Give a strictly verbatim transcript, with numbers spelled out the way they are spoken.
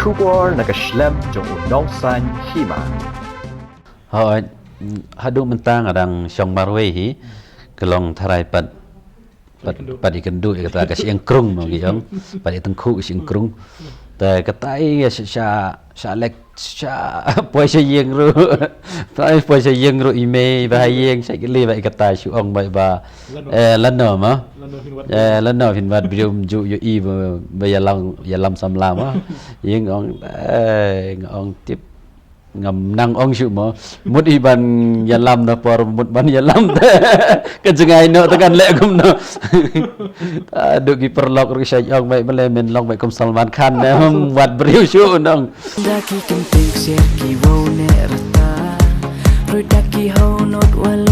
Khubor na ka shlem jong u nongsan hima. Hoi, haduh mynta nga dang shong marwei hi, ka long tharai pat pat pat i kynduh i kata ka shyieng krung mo ngi ong. Pat i tyngkhuh i shyieng krung. Te kata i sha sha sha lek sha poi sha ïing ruh. Poi poi sha ïing ruh i mei ba ha ïing sha kili ba i kata shu ong ba ba eh lano ma. Eh lano phin wat briew mju ïohi ba ba ïalam ïalam samla ma. Ïing ong eh nga ong tip ngam nang ong shuh mo. Mut i ban ïalam na por mut ban ïalam. Ka jngai noh te kan leh kumno. Duk ki paralok ruh shait ong beit balei men long beit kum Salman Khan ne wat briew shuh nong. Da ki kynting sher ki wow ne rata. Ruh da ki how not wal